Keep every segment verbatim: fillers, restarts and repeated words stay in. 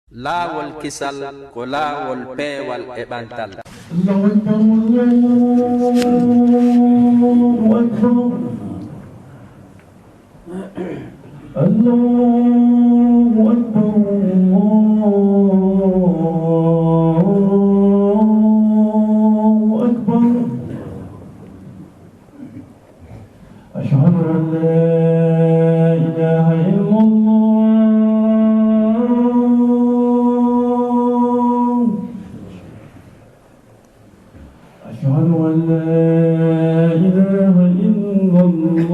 Laawol kisal ko laawol peewal e ɓantal. الله أكبر، الله أكبر. الله أكبر، الله أكبر. أشهد أن لا إله إلا الله. أشهد أن لا إله إلا الله.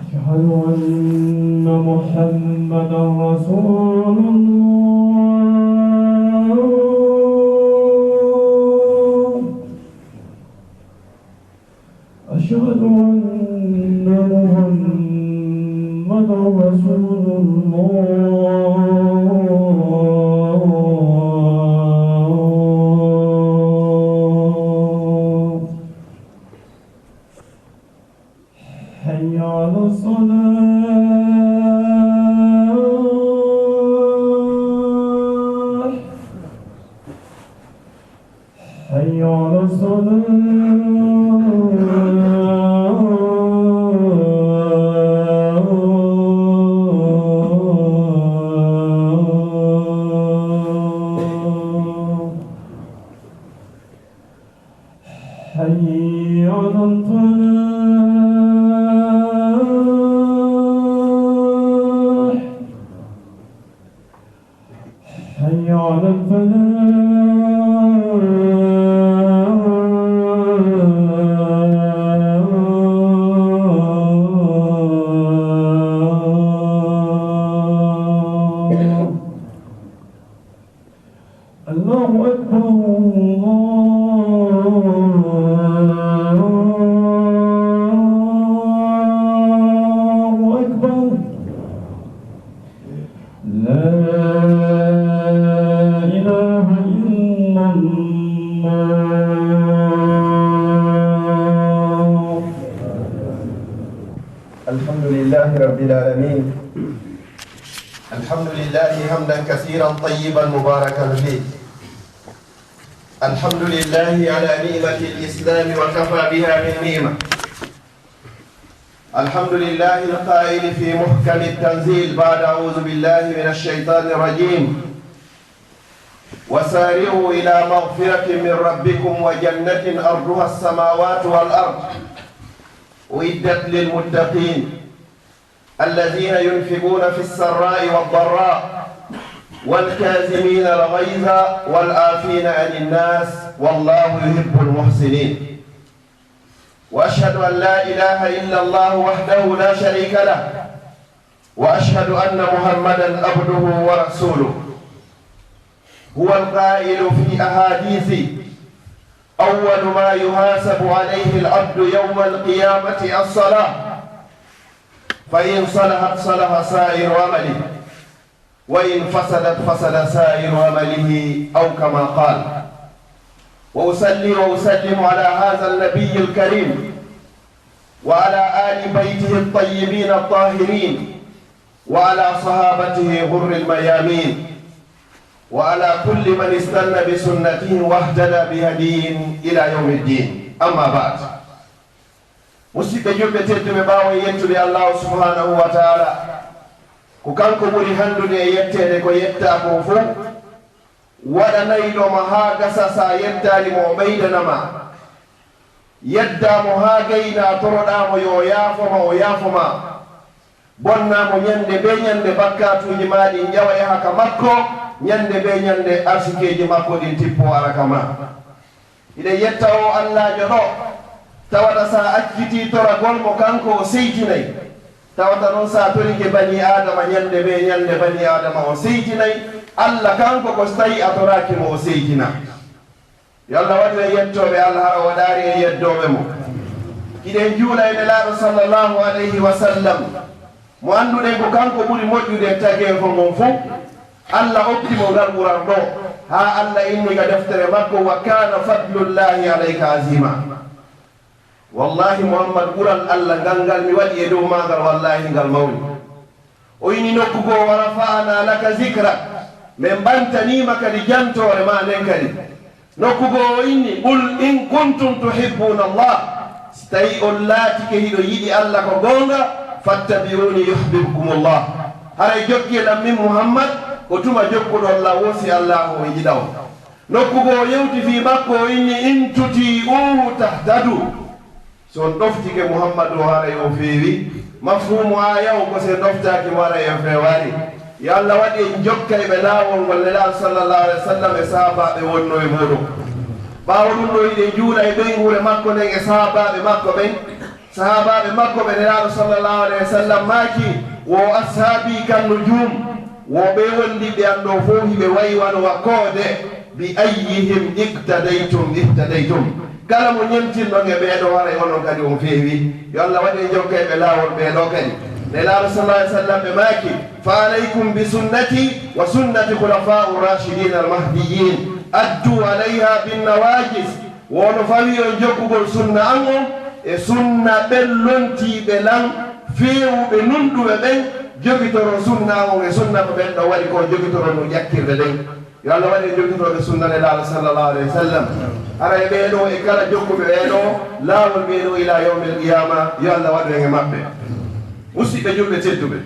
أشهد أن محمدا رسول الله. أشهد أن محمدا رسول الله. حي على الصلاة. حي على الصلاة. حي على الفلاح. حي على الفلاح. الله أكبر، الله أكبر. لا إله إلا الله. الحمد لله رب العالمين. الحمد لله حمدا كثيرا طيبا مباركا فيه. الحمد لله على نعمة الإسلام وكفى بها من نعمة. الحمد لله القائل في محكم التنزيل بعد أعوذ بالله من الشيطان الرجيم: وسارعوا إلى مغفرة من ربكم وجنة عرضها السماوات والأرض أعدت للمتقين الذين ينفقون في السراء والضراء والكاظمين الغيظ والعافين عن الناس والله يحب المحسنين. وأشهد أن لا إله إلا الله وحده لا شريك له، وأشهد أن محمدا عبده ورسوله. هو القائل في أحاديثه: أول ما يحاسب عليه العبد يوم القيامة الصلاة، فإن صلحت صلح سائر عمله، وإن فسدت فسد سائر عمله، أو كما قال. وأصلي وأسلم على هذا النبي الكريم وعلى آل بيته الطيبين الطاهرين وعلى صحابته الغر الميامين وعلى كل من استن بسنتهم واهتدى بهديهم إلى يوم الدين. أما بعد. Musidɓe julɓe tedduɓe, ɓaawo en yettude Allahu subhanahu wa taala, ko kanko ɓuri hanndude e yetteede ko yettaa kon fof, waɗanayɗo ma haa gasa, so a yettaali mo o ɓeydana ma, yeddaa mo haa gayna toroɗaa mo yo o yaafo ma, o yaafo ma. Bonnaa mo ñande bee ñande, bakkaatuuji maa ɗin ƴawa yaha ka makko, ñande bee ñande arsikeeji makko ɗin tippo ara ka maa. Hiɗen yetta oo Allaajo ɗo, tawata so a accitii toragol mo, kanko o seytinay. Tawata non so a torike banii Aadama ñande bee ñande, banii Aadama o seytinay. Alla kanko ko so tawii a toraaki mo o seytina. Yo Alla waɗu en yettooɓe Alla, hara o waɗaali en yeddooɓe mo. Hiɗen juula e Nelaaɗo sallallahu alayhi wa sallam, mo annduɗen ko kanko ɓuri moƴƴude e tageefo ngon fof. Alla okki mo ngal ɓural ɗoo, haa Alla inni ka deftere makko: "Wa kaana fadlullaahi alayka aziima." Wallahi Muhammad, ɓural Allah ngal, ngal mi waɗi e dow maagal, wallahi ngal mawni. O inni nokku goo, "Wa rafa'na laka zikrak." Min ɓantanii ma kadi jantoore maa nden kadi. Nokku goo o inni, "Qul in kuntum tuhibbuna Allah." Si tawii on laatike hiɗo yiɗi Allah ko goonga, "fattabi'uni yuhbibkumullah." Haray jokkee lan min Muhammad, ko tuma jokkuɗon lan woo si Allah on yiɗa on. Nokku goo o yewti fii makko, o inni, "In tuti'uhu tahtadu." Si on ɗoftike Muhammadu o, haray on feewi. Mafhuumu aaya on ko si en ɗoftaaki mo, haray en feewaali. Yo Allah waɗu en jokkayɓe laawol ngol Nelaaɗo sallallahu alayhi wa sallam e sahaabaaɓe wonnoo e muuɗum. Ɓaawo ɗum ɗoo, hiɗen juula e ɓeynguure makko nden e sahaabaaɓe makko ɓen. Sahaabaaɓe makko ɓe Nelaaɗo sallallahu alayhi wa sallam maaki, wo ashaabii kan nujuum, wo ɓee wondiɓɓe an ɗoo fow hiɓe wayi wano wa koode, bi ayyihim iqtadaytum ihtadaytum. Kala mo ñemtinɗon e ɓee ɗoo, haray onon kadi on feewi. Yo Allah waɗu en jokkayɓe laawol ɓee ɗoo kadi. Nelaaɗo sallallahu alayhi wa sallam ɓe maaki, fa alaykum bi sunnati wa sunnati khulafa'u rashidin al mahdiyyin, addu alayha bin nawajis. Wo no fawii on jokkugol sunna an on e sunna ɓen lontiiɓe lan, feewuɓe nunɗuɓe ɓen, jogitoron sunna an on e sunna ko ɓen ɗon waɗi kon, jogitoron no ƴakkirɗe ɗen. Yo Allah waɗu en jokkitooɓe sunna Nelaaɗo sallallahu alayhi wa sallam. Haray ɓee ɗoo e kala jokkuɓe ɓee ɗoo, laawol ɓee ɗoo ila yawmil qiyaama, yo Allah waɗu en e maɓɓe. Musiɗɓe julɓe tedduɓe,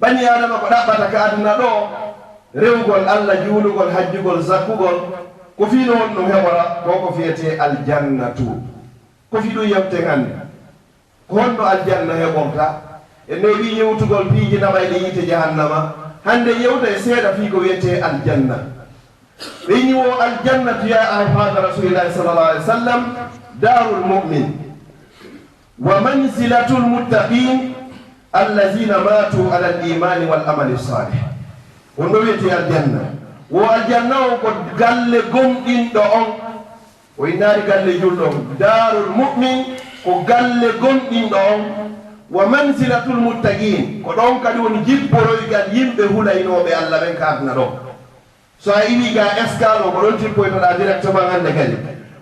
banii Aadama ko ɗaɓɓata ka aduna ɗoo, rewugol Allah, juulugol, hajjugol, zakkugol, ko fii no honɗum heɓora? Ko ko fiyetee aljannatu. Ko fii ɗum yewten hannde. Ko honno aljanna heɓorta? En neeɓii yewtugol piiji naɓayɗi yiite jahannama. Hannde yewta e seeɗa fii ko wiyetee aljanna. Ɓe inni wo aljannatu, ya ahibata Rasulillahi sallallahu alaihi wasallam, darul mu'min wa manzilatul muttaqin allazina matu ala al-imani wal amali salih. Honno wiyetee aljanna? Wo aljanna on ko galle gomɗinɗo on. O innaali galle julɗo on. Daarul mu'min ko galle gomɗinɗo on. Wa manzilatul muttaqin, ko ɗon kadi woni jipporoygal yimɓe hulaynooɓe Allah ɓen ka aduna ɗo. So a iwii ga escale o, ko ɗon tippoytoɗaa directement hannde kadi.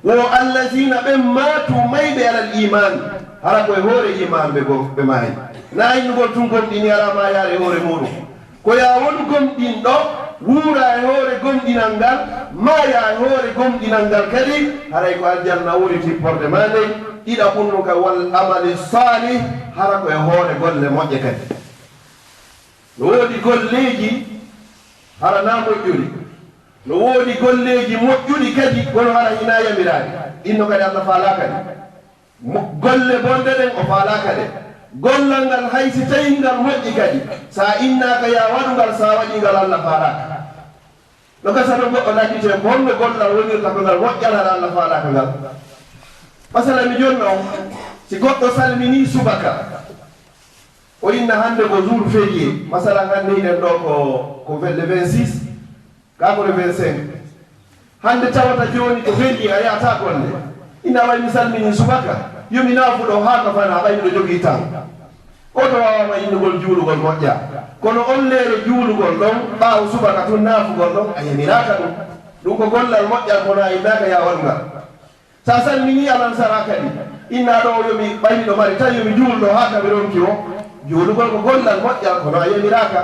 Wo allazina ɓen matu mayɓe alal iman, hara ko e hoore iman ɓe gom-, ɓe maayi. Na innugol tun gomɗini alaa maayaare e hoore muuɗum. Ko yaa wonu gomɗinɗo, wuura e hoore gomɗinal ngal, maaya e hoore gomɗinal ngal kadi, haray ko aljanna woni tipporde maa nden. Ɗiɗaɓun no ka wal amali salih, hara ko e hoore golle moƴƴe kadi. No woodi golleeji hara na moƴƴuɗi. No woodi golleeji moƴƴuɗi kadi, kono hara hinaa yamiraade. Ɗin no kadi Allah faalaa kadi. Mo-, golle bonɗe ɗen o faalaaka ɗe. Gollal ngal hay si tawii ngal moƴƴi kadi, so a innaaka yaa waɗu ngal, so a waɗii ngal Allah faalaaka. No gasa ɗon goɗɗo laajitee ko honno gollal wonirta ko ngal moƴƴal hara Allah faalaaka ngal. Masala mi jonna on, si goɗɗo salminii subaka, o inna hannde ko jour férié, masala hannde hiɗen ɗo ko, ko le vingt-six, kaa ko le vingt-cinq. Hannde tawata jooni ko feriye, a yahataa golle. Ina wayi mi salminii subaka, yo mi naafu ɗo haa ka fanaa, ɓay miɗo jogii tan. Gooto waawaama innugol juulugol moƴƴa. Kono on leere juulugol ɗon, ɓaawo subaka tun naafugol ɗon, a yamiraaka ɗum. Ɗum ko gollal moƴƴal, kono a innaaka yaa waɗu ngal. So a salminii alansara kadi, innaa ɗo yo mi, ɓay miɗo mari tan, yo mi juul ɗo haa ka mi ronki o. Juulugol ko gollal moƴƴal, kono a yamiraaka.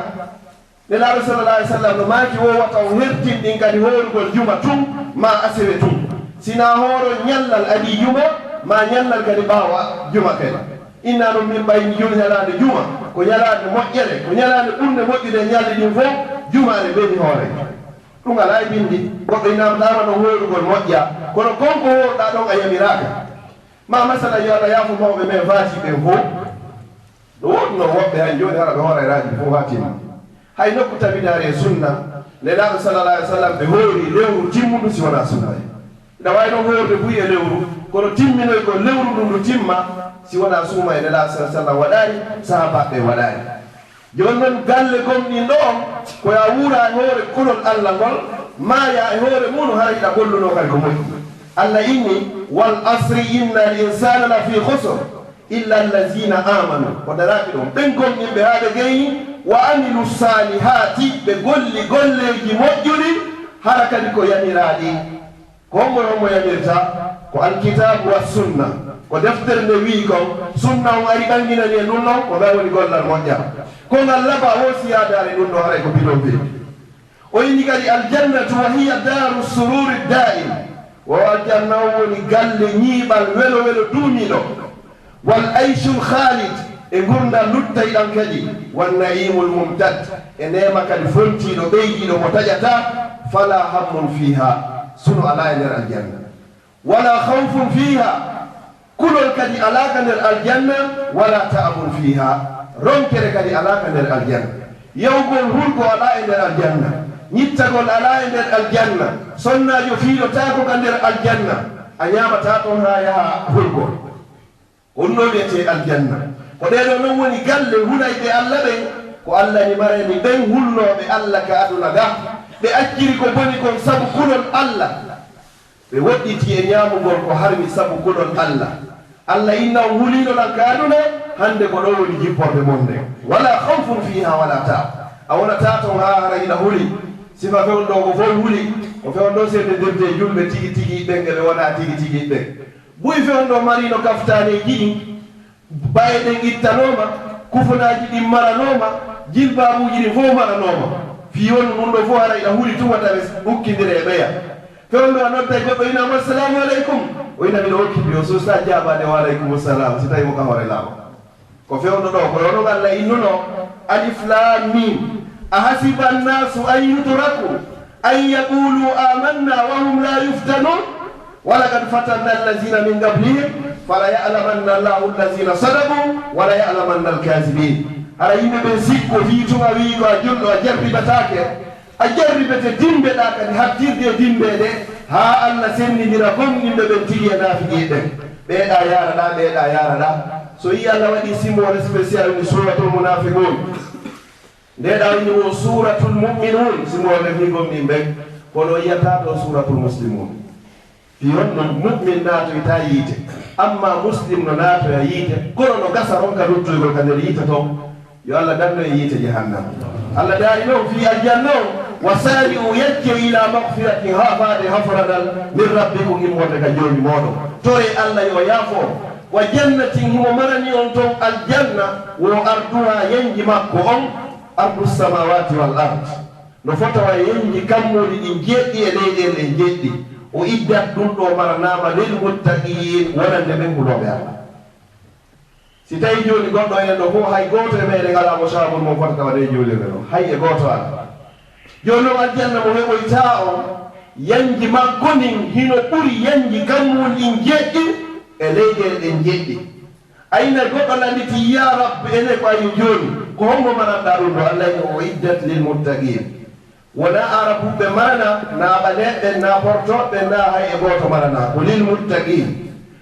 Nelaaɗo sallallahu alaihi wasallam no maaki, wo wata on hertin ɗin kadi hoorugol juma tun, maa asewe tun. Sinaa hooron ñallal adii juma, maa ñallal kadi ɓaawo juma kadi. Innaa ɗum min ɓay mi juuli ñalaande juma, ko ñalaande moƴƴere, ko ñalaande ɓurnde moƴƴude e ñalɗi ɗin fow, jumaare beni hoore. Ɗum alaa e binndi, goɗɗo inaama ɗaama ɗon hoorugol moƴƴa, kono kon ko hooruɗaa ɗon a yamiraaka. Maa masala yo Allah yaafo mawɓe men faati ɓen fow. No woodunoo woɓɓe han jooni hara ɓe hooray raadi fof haa timma. Hay nokku tabitaari e sunna, Nelaaɗo sallallahu alaihi wasallam ɓe hoori lewru timmundu si wonaa sunna. Ina waawi noon hoorde buy e lewru, kono timminoy ko lewru ndun ndu timma, si wonaa suuma e Nelaaɗo sallallahu alaihi wasallam waɗaani, sahaabaaɓe waɗaani. Jooni noon galle gomɗinɗo on, ko yaa wuura e hoore kulol Allah ngol, maaya e hoore mum, hara hiɗa gollunoo kadi ko moƴƴi. Allah inni, "Wal asri innal insana lafi khusr." Illa allazina amanu, ko daraaki ɗon, ɓen gomɗinɓe haa ɓe gayni, wa amilu salihati, ɓe golli golleeji moƴƴuɗi, hara kadi ko yamiraaɗi. Ko hombo, hombo yamirta? Ko alkitabu wa sunna. Ko deftere nde wi'i kon, sunna on ari ɓanginani en ɗum ɗon, ko ngal woni gollal moƴƴal. Ko ngal laba woo si yaadaali ɗum ɗon, haray ko bidon firti. O inni kadi, "Aljannatu wa hiya daaru sururi daa'im." O aljanna on woni galle ñiiɓal welo welo duumiiɗo. "Wal ayshul khaalid," e ngurndan luttayɗan kadi, "wan na'iimul mumtad," e neema kadi fontiiɗo ɓeydiiɗo mo taƴataa, "fala hammun fiiha," suno alaa e nder aljanna. "Wala khawfun fiiha," kulol kadi alaa ka nder aljanna, "wala ta'abun fiiha," ronkere kadi alaa ka nder aljanna. Yawgol hurgo alaa e nder aljanna, ñittagol alaa e nder aljanna, sonnaajo fiilotaako ka nder aljanna, a ñaamataa ton haa yaha hurgo. Ko ɗum ɗoo wiyetee aljanna. Ko ɗee ɗoo non woni galle hulayɓe Alla ɓen, ko Alla ni marani ɓen hulnooɓe Alla ka aduna ga, ɓe acciri ko boni kon sabu kulol Alla. Ɓe woɗɗiti e ñaamugol ko harmi sabu kulol Alla. Alla inna on huliino lan ka aduna, hande ko ɗoo woni jipporde mon nden. Wala khawfun fiiha wala ta'ab. A wonataa ton haa hara hiɗa huli. Sifa fewndo ko fow huli. Ko fewndo senndedirde e julɓe tigi tigi ɓen e ɓe wonaa tigi tigi ɓen. Buy fewndo mariino kaftaaneeji ɗin. Baye ɗen ittanooma, kufunaaji ɗin maranooma, jilbaabuuji ɗin fof maranooma. Fii wonu ɗum ɗoo fof hara ina huli tuma tawi ukkindire e ɓeya. Fewndo a nodday goɗɗo ina mo, "Assalamu aleykum." O ina miɗo okkiti o suusa jaabaade "Wa aleykum salam" si tawi mo ka hoore laamu. Ko fewndo ɗoo, ko ɗoo ɗon Alla innuno, "Alif Laam Miim. A hasiba annaasu an yutraku an yaqulu amanna wa hum la yuftanun." "Walaqad fatanna allazina min qablihim, fala ya'lamanna Allahu allazina sadaqu, wala ya'lamanna al-kazibin." Hara yimɓe ɓen sikko fii tuma wi'i ko a julɗo, a jarribataake, a jarribete dimbeɗaa kadi hattirde e dimbeede, haa Alla senndindira gomɗinɓe ɓen tigi e naafiqi ɓen. Ɓeeɗa yaaraɗaa, ɓeeɗa yaaraɗaa. So yi'i Alla waɗi symbole spécial ni Suuratul Munaafiquun. Nde ɗa woni wo Suuratul Mu'minuun, si mo refni gomɗinɓe, kono yiyataa ɗo Suuratul Muslimuun. Fii honno mu'min naatoyta yiite, amma muslim no naatoya yiite, kono no gasa ronka luttoygol ka nder yiite ton. Yo Alla danno en yiite jahannama. Alla daari non fii aljanna on, "Wa saari'u, yaccee, ilaa magfiratin, haa faade haforanal, min rabbikum, immorde ka Joomi mooɗon. Toree Alla yo yaafo on. Wa jannatin, himo marani on ton aljanna, wo arduhaa, yanji makko on, ardu samaawaati wal ard." No fota wa yenji kammuuli ɗin jeɗɗi e leyɗeele ɗen jeɗɗi. O iddat ɗum ɗo maranaama lil muttaqiin, wonande ɓen hulooɓe Alla. Si tawi jooni goɗɗo enen ɗo fof, hay gooto e meɗen alaa mo saabun mo fota tawa ɗe juulirde ɗo. Hay e gooto alaa. Jooni noon aljanna mo heɓoytaa on, yanji makko ndin hino ɓuri yanji kammuuli ɗin jeɗɗi e leyɗeele ɗen jeɗɗi. A yinay goɗɗo lannditi, "Yaa Rabbi, ene ko ayi jooni? Ko hombo maranɗaa ɗum ɗo?" Alla wi'i, "O iddat lil muttaqiin." Wonaa Aarabuɓe marana, naa ɓaleeɓe, naa portooɓe, naa hay e gooto marana. Ko lil muttaqiin.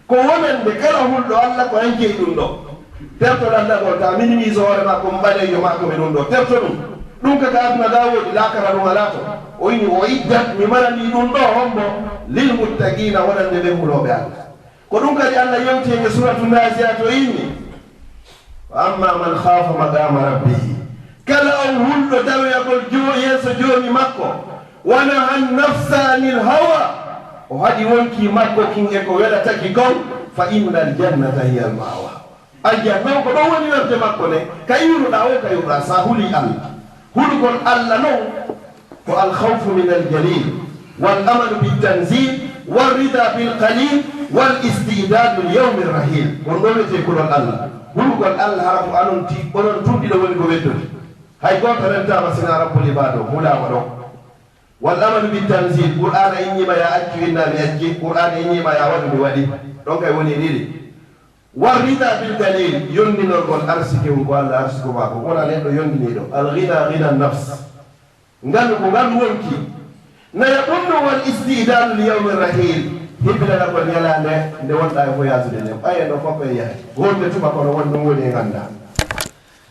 Ko wonande kala hulɗo Alla ko han jeyi ɗum ɗo. Tertol Alla ngol, ta minimise hoore maa ko mi ɓaleejo maa ko mi ɗum ɗo. Terto ɗum. Ɗum ka ka aduna ga woodi, laakara ɗum alaa to. O inni, "O iddat, mi marani ɗum ɗo hombo? Lil muttaqiina, wonande ɓen hulooɓe Alla." Ko ɗum kadi Alla yewti e Suuratu Naasiyaat, o inni, "Wa amma man khaafa maqaama rabbihi." Kala on hulɗo dawoyagol jo-, yeeso Joomi makko, "wa naha nafsa anil hawa," o haɗi wonkii makko kin e ko welata ki kon, "fa innal jannata hiyal ma'wa." Aljanna on ko ɗon woni werde makko ne, ka iwruɗaa o, ka iwruɗaa, sa huli Alla. Hulugol Alla non, ko al khawfu min al jalil, wal amalu bit tanzil, wal rida bil qalil, wal isti'dadu li yawmir rahil. Ko ɗon wiyetee kulol Alla. Hulugol Alla hara ko anon ti-, onon tun ɗiɗo woni ko weddude. Hay gooto rentaama sinaa Rabbul Ibaad o, hulaama ɗon. Wal amalu bit tanzil, Qur'aana innii ma yo a accu, innaa mi acci, Qur'aana innii ma yo a waɗu, mi waɗi. Ɗon kay woni ɗiɗi. War rida bil qalil, yondinorgol arsike on ko Alla arsiko maa ko, wona neɗɗo yondiniiɗo. Al ghina ghina nafs. Ngandu ko ngandu wonki. Naya ɗum ɗum wal isti'dadu li yawmi rahil. Hibinanagol ñalaande nde wonɗaa e voyage nde nden. Ɓaye no fof e yahay. Wonde tuma kono won ɗum woni e nganndaa.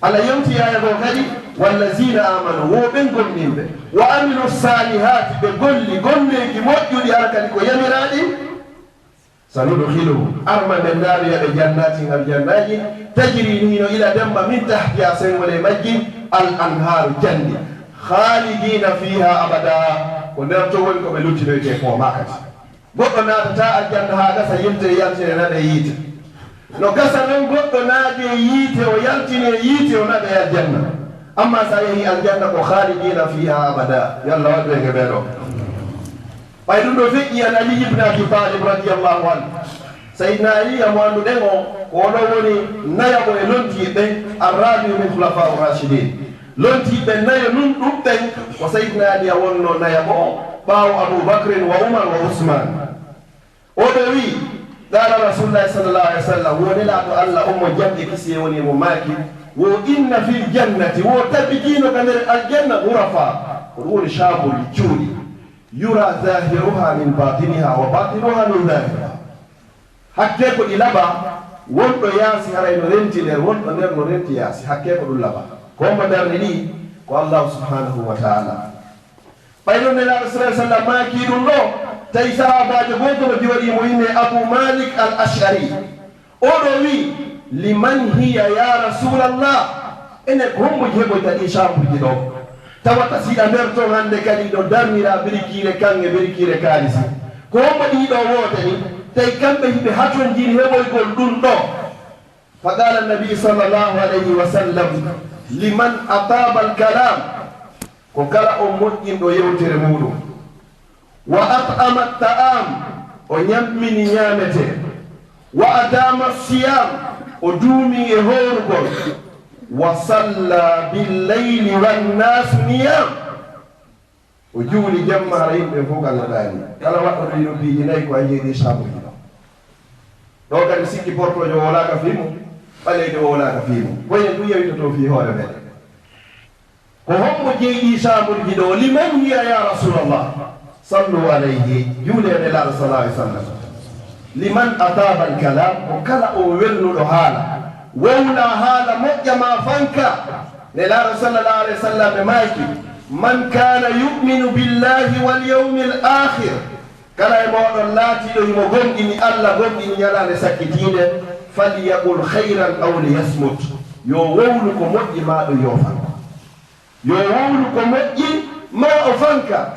Alla yewti aaya goo kadi, "Wallazina amanu," wo ɓen gomɗinɓe, "wa amilu salihati," ɓe golli golleeji moƴƴuɗi, hara kadi ko yamiraaɗi, "sanudkhiluhum," arma men naaloya ɓe, "jannatin," aljannaaji, "tajri," ni hino ila demmba, "min tahtiha," senngol e majji, "al anhaaru," canɗi, "khalidina fiha abada," ko nder ton woni ko ɓe luttinoytee foomaa kadi. Goɗɗo naatataa aljanna haa gasa, yiltee, yaltee, naɗee yiite. No gasa non goɗɗo naade e yiite, o yaltine e yiite, o naɓe aljanna. Amma so a yehi aljanna, ko khalidina fiha abada. Yo Allah waɗu en e ɓee ɗoo. Ɓay ɗum ɗo feƴƴi an Ali ibn Abi Talib radiyallahu anhu. Sayyidina Ali, mo annduɗen o, ko oɗo woni nayaɓo e lontiiɓe ɓen, arrabi'u min khulafa rashidin. Lontiiɓe nayo nun ɗuɗɗen, ko Sayyidina Ali a wonno nayaɓo o, ɓaawo Abu Bakrin wa Umar wa Usman. Oɗo wi'i, qala Rasulullahi sallallahu alaihi wasallam, wo Nelaaɗo Allah on mo jam e kisiyee woni e mo maaki, wo inna fil jannati, wo tabitiino ka nder aljanna, ghurafa, ko ɗum woni chambre cuuɗi, yura zahiruha min batiniha wa batinuha min zahiriha. Hakkee ko ɗi laba, wonɗo yaasi haray no renti nder, wonɗo nder no renti yaasi, hakkee ko ɗum laba. Ko hombo darni ɗi? Ko Allahu subhanahu wa ta'ala. Ɓay ɗon Nelaaɗo sallallahu alaihi wasallam maaki ɗum ɗo, tawi sahaabaajo gooto no jooɗii mo innee Abu Malik al Ash'ari. Oɗo wi'i, liman hiya ya Rasulallah? Enen ko hombo heɓoyta ɗi chambre ji ɗo? Tawata si ɗa nder ton hande kadi no darnira birikiire kan e birikiire kaalisi. Ko hombo ɗii ɗo woote ni? Tawi kamɓe hiɓe hatonjini heɓoygol ɗum ɗo. Fa qala annabi sallallahu alayhi wa sallam, liman ataba al kalam, ko kala on moƴƴinɗo yewtere muɗum. Wa at'ama ta'am, o ñammini ñaametee. Wa adama siyam, o duumi e hoorugol. Wa salla bil layli wan nasu niyam, o juuli jemma hara yimɓe fof kalnoɗaani. Kala waɗɗo ɗo yino piiji nayi ko a jeeɗi chambre ji ɗo. Ɗo kadi sikki portojo o wolaaka fii mum, ɓaleejo o wolaaka fii mum. Ko en ɗum yewitoto fii hoore meɗen. Ko hombo jeeɗi chambre ji ɗo? Liman hiya ya Rasulallah? Sallu alayhi, juule e Nelaaɗo sallallahu alayhi wa sallam. Liman ataba al kalam, ko kala o welnuɗo haala, wowla haala moƴƴa ma fanka. Nelaaɗo sallallahu alayhi wa sallam e maaki, man kana yu'minu billahi wal yawmil akhir, kala e mooɗon laatiiɗo himo gomɗini Allah, gomɗini ñalaande sakkitiinde, falyaqul khayran aw liyasmut, yo wowlu ko moƴƴi maa ɗum yoofa. Yo wowlu ko moƴƴi maa o fanka.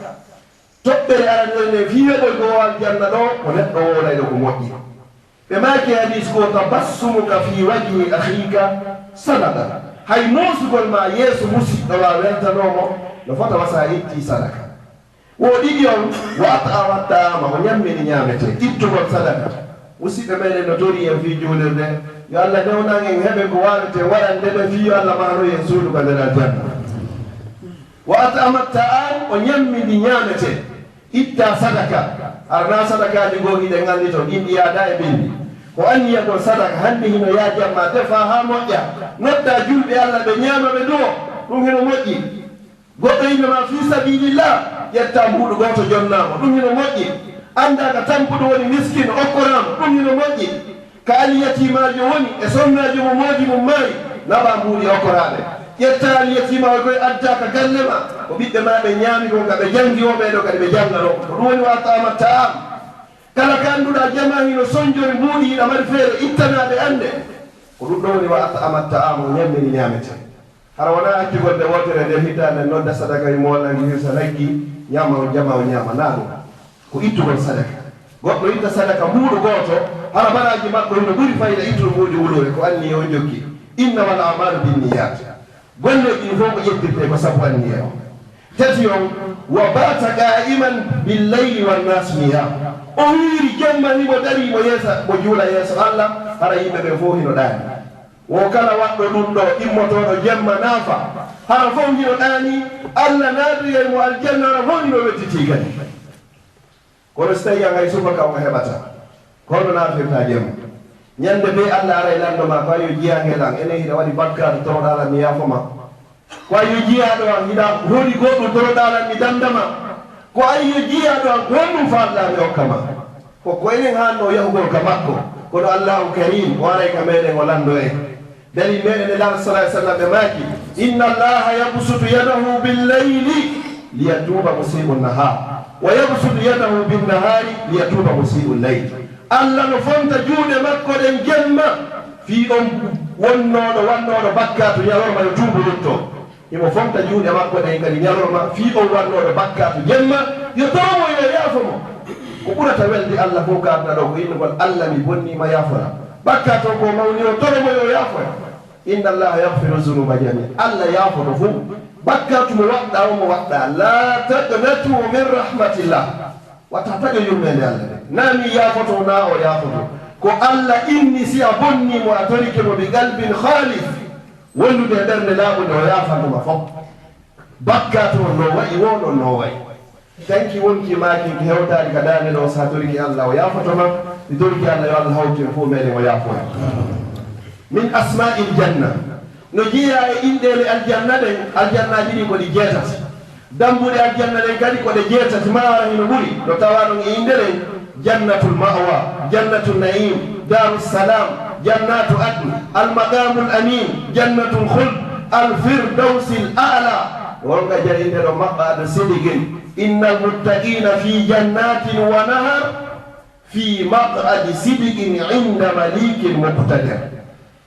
Toɓɓere aranere nde fii heɓoygol aljanna ɗo, ko neɗɗo wowlayɗo ko moƴƴi. Ɓe maaki hadiis ko, tabassumuka fii wajhi akhiika sadaqa. Hay moosugol ma yeeso musiɗɗo ma weltanoo mo, no fota wa si a ittii sadaka. Wo ɗiɗi on, wa at'ama ta'ama, o ñammini ñaametee, ittugol sadaka. Musiɗɓe meɗen no torii en fii juulirde, yo Allah newnan en heɓen ko waaweten waɗande ɓe fii yo Allah mahanoy en suudu ka nder aljanna. Wa at'ama ta'am, o ñammini ñaametee, itta sadaka. Hara naa sadakaaji goo hiɗen anndi to, ɗin ɗi yaadaa e binndi. Ko anniya kon sadaka, hannde hino yaaji amma, defaa haa moƴƴa. Noddaa julɓe Allah ɓe ñaama ɓe du'oo, ɗum hino moƴƴi. Goɗɗo innama fii sabilillah, ƴettaa mbuuɗu gooto jonnaa mo, ɗum hino moƴƴi. Anndaa ka tampuɗo woni miskin, okkoraa mo, ɗum hino moƴƴi. Ka alyatiimaajo woni e sonnaajo mo moodi mum maayi, naɓaa mbuuɗi okkoraa ɓe. Ƴettaa alyatiimaajo koy addaa ka galle maa, ko ɓiɓɓe maa ɓe ñaami kon, ka ɓe janngi, wo ɓee ɗoo kadi ɓe jannganoo. Ko ɗum woni wa at'ama ta'am. Kala ka annduɗaa jamaa hino sonjori mbuuɗi, hiɗa mari feere ittanaa ɓe annde. Ko ɗum ɗoo woni wa at'ama ta'am, o ñammini ñaametee. Hara wonaa accugol nde wootere nder hitaande, nodda sadaka, wi'a mo wallan ngi hirsa naggi, ñaama on jamaa o ñaama. Naa ɗum. Ko ittugol sadaka. Goɗɗo itta sadaka mbuuɗu gooto, hara baraaji makko hino ɓuri fayda ittuɗo mbuuɗi wuluure, ko anniya o jokki. Innamal a'malu binniyat. Golleeji ɗin fof ko ƴettirtee ko sabu anniya o. Tati on, wa bata qa'iman bil layli wan nasu niyam. O hiiri jemma himo darii mo yeesa, mo juula yeeso Allah, hara yimɓe ɓen fof hino ɗaani. Wo kala waɗɗo ɗum ɗo, immotooɗo jemma naafa, hara fof hino ɗaanii, Allah naatoyay mo aljanna, hara fof hino wedditii kadi. Kono si tawii an hay subaka on a heɓataa, ko honno naafirtaa jemma? Ñannde bee Allah aray lanndo maa, ko a yo jiyaangel an, enen hiɗa waɗi bakkaaru, toroɗaa lan mi yaafo ma. Ko a yo jiyaaɗo an, hiɗa holi goɗɗum, toroɗaa lan mi dannda ma. Ko a yo jiyaaɗo an, ko honɗum faalɗaa mi okka ma? Ko, ko enen haannoo yahugol ka makko, kono Allahu Kariim, o aray ka meɗen, o lanndo en. Dalil meɗen e Nelaaɗo sallallahu alaihi wasallam ɓe maaki, inna Allaha yabsutu yadahu bil layli liyatuba musii'u nahar, wa yabsutu yadahu bin nahari liyatuba musii'u layl. Allah no fonta juuɗe makko ɗen jemma, fii on wonnooɗo, wannooɗo bakkaatu ñalorma yo tuubu lutto. Himo fonta juuɗe makko ɗen kadi ñalorma, fii on wannooɗo bakkaatu jemma, yo toro mo, yo yaafo mo. Ko ɓurata welde Allah fof ka aduna ɗo, ko innugol, Allah, mi bonnii ma, yaaforam. Bakkaat on ko mawni o, toro mo yo yaafoya. Inna Allaha yaghfiru dhunuba jamia. Allah yaafoto fof. Bakkaatu mo waɗɗa o, mo waɗɗa. La taqnatu min rahmatillah. Wata taƴo yurmeende Allah nde. Na mi yaafoto, na o yaafoto. Ko Allah inni si a bonni mo, a torike mo bi qalbin khalis, wondude e ɓernde laaɓunde, o yaafanto ma fof. Bakkaatu on no wayi, won on no wayi. Tanki wonki maakin ki hewtaani ka daande ɗo, so a toriki Allah, o yaafoto ma. Mi toriki Allah, yo Allah hawtu en fof meɗen, o yaafo en. Min asma'il janna. No jeyaa e inɗeele aljanna ɗen, aljannaaji ɗin ko ɗi jeetati. Dambuɗe aljanna ɗen kadi ko ɗe jeetati, ma wara hino ɓuri. No tawaa ɗon e inɗe ɗen, Jannatul Ma'wa, Jannatul Na'im, Darus Salam, Jannatu Adn, Al Maqamul Amin, Jannatul Khuld, Al Firdausil A'la. Wonga jayinde ɗo maq'adi sidiqin. Innal muttaqina fi jannatin wa nahar, fi maq'adi sidiqin inda malikin muqtadir.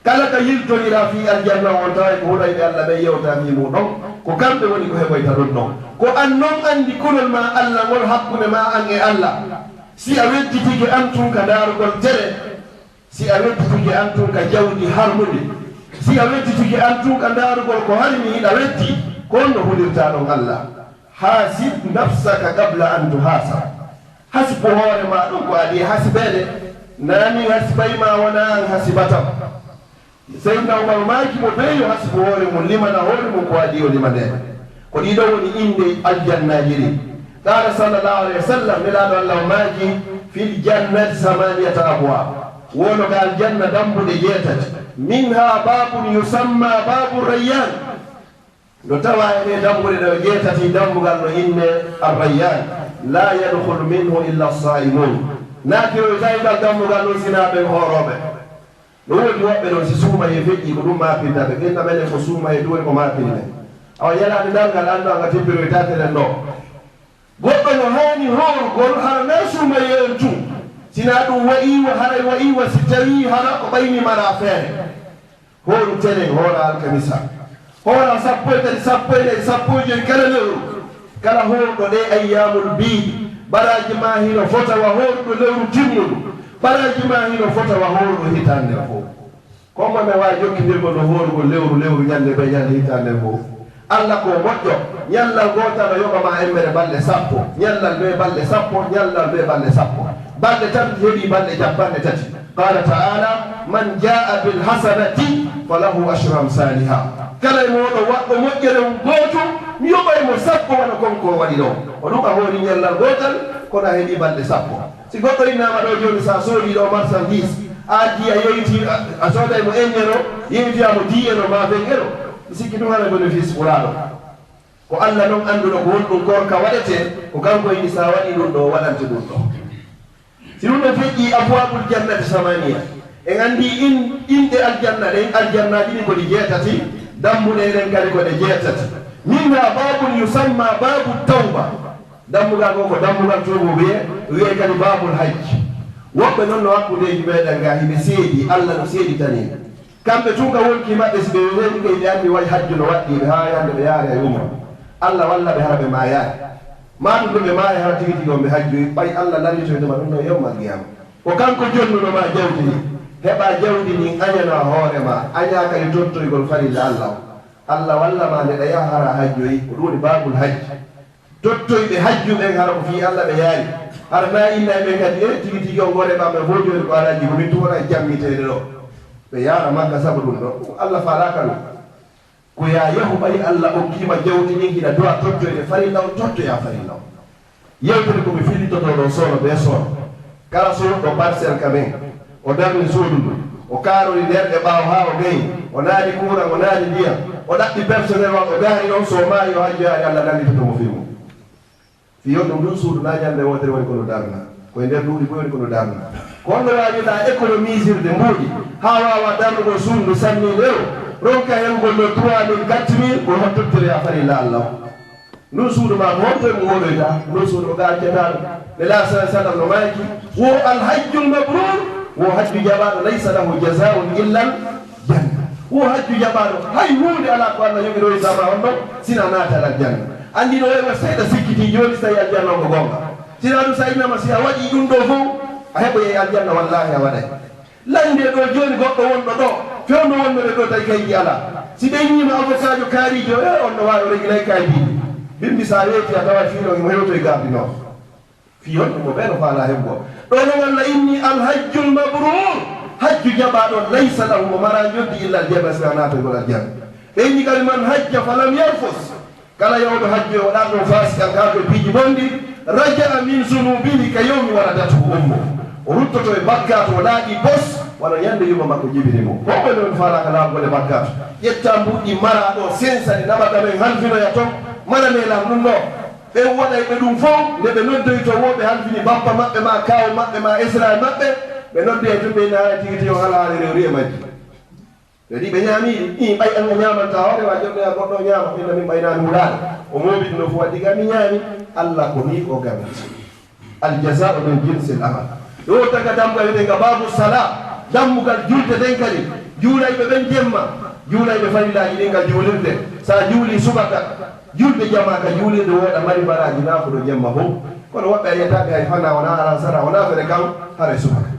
Kala ka yiltonira fii aljanna on, tawa ko huɗayɓe Allah ɓen yewta fii mun ɗon, ko kamɓe woni ko heɓoyta ɗun ɗon. Ko an non anndi kulol ma Allah ngol hakkunde ma an e Allah. Si a wedditike an tun ka ndaarugol tere, si a wedditike an tun ka jawdi harmundi, si a wedditike an tun ka ndaarugol ko harmi hiɗa weddi, ko honno hulirta ɗon Allah? Hasib nafsaka qabla an tuhasab. Hasibu hoore ma ɗum ko adii hasibeede. Naa min hasibay ma, wonaa an hasibatam. Seydina Umar maaki mo bee yo hasibu hoore mum, limana hoore mum ko adii o limanee. Ko ɗii ɗoo woni innde aljannaaji ɗin. Qaala sallallahu alayhi wa sallam, Nelaaɗo Allah o maaki, fil jannati samaniyata abwaab. Woono ka aljanna dambuɗe jeetati. Minha baabun yusamma baabu rayyan. No tawa e ɗee dambuɗe ɗe jeetati, dambugal no innee Ar-Rayyan, laa yadkhulu minhu illa as-saa'imuun. Naatiroytaake ngal dambugal non sinaa ɓen hoorooɓe. No woodi woɓɓe non si suumayee feƴƴii ko ɗum maapinta ɓe, ɓen na menen ko suumayee ɗum woni ko maapini ɓe. Awa ñalaande darngal anndu an a teppiroytaake nden ɗoo. Goɗɗo no haani hoorugol hara naa suumayee on tun, sinaa ɗum wa'iiwa, haray wa'iiwa si tawii hara ko ɓayni maraa feere. Hooru tenen, hoora alkamisa, hoora sappo e tati, sappo e nayi, sappo e joy kala lewru. Kala hoorɗo ɗee ayyaamul biid, baraaji maa hino fota wa hoorɗo lewru timmundu, baraaji maa hino fota wa hoorɗo hitaande nden fow. Ko hombo men waawi jokkindirgol no hoorugol lewru, lewru, ñannde bee ñannde, hitaande nden fow? Alla ko moƴƴo, ñallal gootal no yoɓa ma embere balɗe sappo, ñallal bee balɗe sappo, ñallal bee balɗe sappo. Balɗe tan heɓi balɗe cappanɗe tati. Qaala ta'aala, man jaa'a bil hasanati falahu ashru amsaaliha. Kala e mooɗon waɗɗo moƴƴere on gooto, mi yoɓay mo sappo wano kon ko o waɗi ɗoo. O ɗum a hoori ñallal gootal, kono a heɓi balɗe sappo. Si goɗɗo innaama ɗoo jooni, so a soodii ɗoo marchandise, a addii a yeeyitii, a, a sooday mo un euro, yeeyitoyaa mo dix euro maa vingt euro, mi sikki ɗum haray bénéfice ɓuraaɗo. Ko Alla non annduɗo ko honɗum korka waɗetee, ko kanko inni so a waɗii ɗum ɗoo, o waɗante ɗum ɗoo. Si ɗum ɗoo feƴƴii, abwaabul jannati samaniya. En anndi in-, inɗe aljanna ɗen, aljannaaji ɗin ko ɗi jeetati, dambuɗe ɗen kadi ko ɗe jeetati. Minha baabun yusamma baabu tawba. Dambugal goo ko dambugal tuubu wiyee, wiyee kadi baabul hajj. Woɓɓe non no hakkundeeji meɗen gaa, hiɓe seedi, Alla no seeditanii ɓe. Kamɓe tun ka wonkii maɓɓe, si ɓe weeɓi ɓe, ɓe anndi way hajju no waɗɗii ɓe, haa hannde ɓe yaaraay umra. Alla walla ɓe hara ɓe maayaay. Maa ɗum ɗo ɓe maaya hara tigi tigi on ɓe hajjoyi, ɓay Alla lallitoyto ma ɗum ɗon yawmal qiyaama. Ko kanko jonnuɗo ma jawdi ndin, heɓaa jawdi ndin, añanaa hoore maa, añaa kadi tottoygol farilla Alla on. Alla walla ma nde ɗa yaha hara hajjoyi, ko ɗum woni baabul hajj. Tottoyɓe hajju ɓen hara ko fii Alla ɓe yaari. Hara na inna e ɓen kadi, e tigi tigi on gore ɓamɓe fof jooni ko alaaji ko min tun wona e jammiteede ɗo. Ɓe yaara Makka sabu ɗum ɗo. Alla faalaaka ɗum. Ko yaa yahu ɓay Alla okkii ma jawdi ndin hiɗa duwa tottoyde farilla on, tottoyaa farilla on. Yewtere ko mi fillitotoo ɗoo soono bee soono. Kala soodɗo parcelle ka men, o darni suudu ndun, o kaarori nder e ɓaawo haa o gayi, o naadi kuuran, o naadi ndiyan, o ɗaɓɓi personnel on, o gaari ɗon, so o maayi o hajjoyaali, Alla lallitoto mo fii mun. Fii on ɗum ɗun suudu naa ñannde wootere woni ko no darna, ko e nder duuɓi buy woni ko no darna. Ko honno waawiɗaa économisirde mbuuɗi haa waawaa darnugol suudu ndu sanni ndew, ronka heɓugol no trois mille, quatre mille, ko hottottire a farilla Alla on. Ndun suudu maa ko honto e mo woɗoyta? Ndun suudu ko gaccataɗo. Nelaaɗo sallallahu alaihi wasallam no maaki, wo alhajjul mabruur, wo hajju jaɓaaɗo, laysa lahu jazaa'un illal janna. Wo hajju jaɓaaɗo, hay huunde alaa ko Alla yoɓiroyta ma on ɗon, sina naatal aljanna. Anndi no wayi wa seeɗa sikkitii jooni si tawi aljanna on ko goonga. Sina ɗum sa innama si a waɗii ɗum ɗoo fow, a heɓoyay aljanna, wallaahi a waɗay. Lannde ɗo jooni goɗɗo wonɗo ɗo, fewndo wonno ɓe ɗo tawi kaydi alaa. Si ɓe innii ma avocaajo kaariijo, e on no waawi o regi lay kaydi. Bimbi so a weeti a tawa fii ɗon himo hewtoy gardi non. Fii honɗum mo ɓe no faalaa heɓugol. Ɗo non Allah inni alhajjul mabruur, hajju jaɓaaɗo laysa lahu mo maraa njoddi illa aljanna si a naatagol aljanna. Ɓe inni kadi man hajja falam yarfus. Kala yawɗo hajju e waɗaano ɗum faasikankaaku e piiji bonɗi, raja'a min zunubihi ka yawmi waladathu ummu. O ruttoto e bakkaatu o laaɓi bos, wano ñande yumma makko jibini mo. Ko ɓe non faalaaka laaɓugol e bakkaatu. Ƴetta mbuuɗi mara ɗo sensa ɗi naɓata men halfinoya ton, mara ne lan ɗum ɗo. Ɓen waɗay ɓe ɗum fow, nde ɓe noddoytoo woo ɓe halfini bappa maɓɓe maa kaaw maɓɓe maa esiraaɓe maɓɓe, ɓe noddoyay tun ɓe inna haala tigi tigi on halaali rewri e majji. Ɓe wi'i ɓe ñaamii ɗi, ɓay an a ñaamantaa hoore maa, jonne a goɗɗo ñaama, inna min ɓaynaani wulaare. O mooɓi ɗum ɗo fow, waddi ga mi ñaami, Alla ko nii o gami. Al jazaa'u min jinsil amal. Ɗo taga dammugal wi'etee nga baabu salaa, dammugal julde nden kadi. Juulayɓe ɓen jemma, juulayɓe farillaaji ɗin ka juulirde. Si a juulii subaka, julde jamaa ka juulirde wooɗa mari baraaji naa ko ɗo jemma fow. Kono woɓɓe a yi'ataa ɓe hay fanaa wonaa alansara, wonaa fere kan, haray subaka.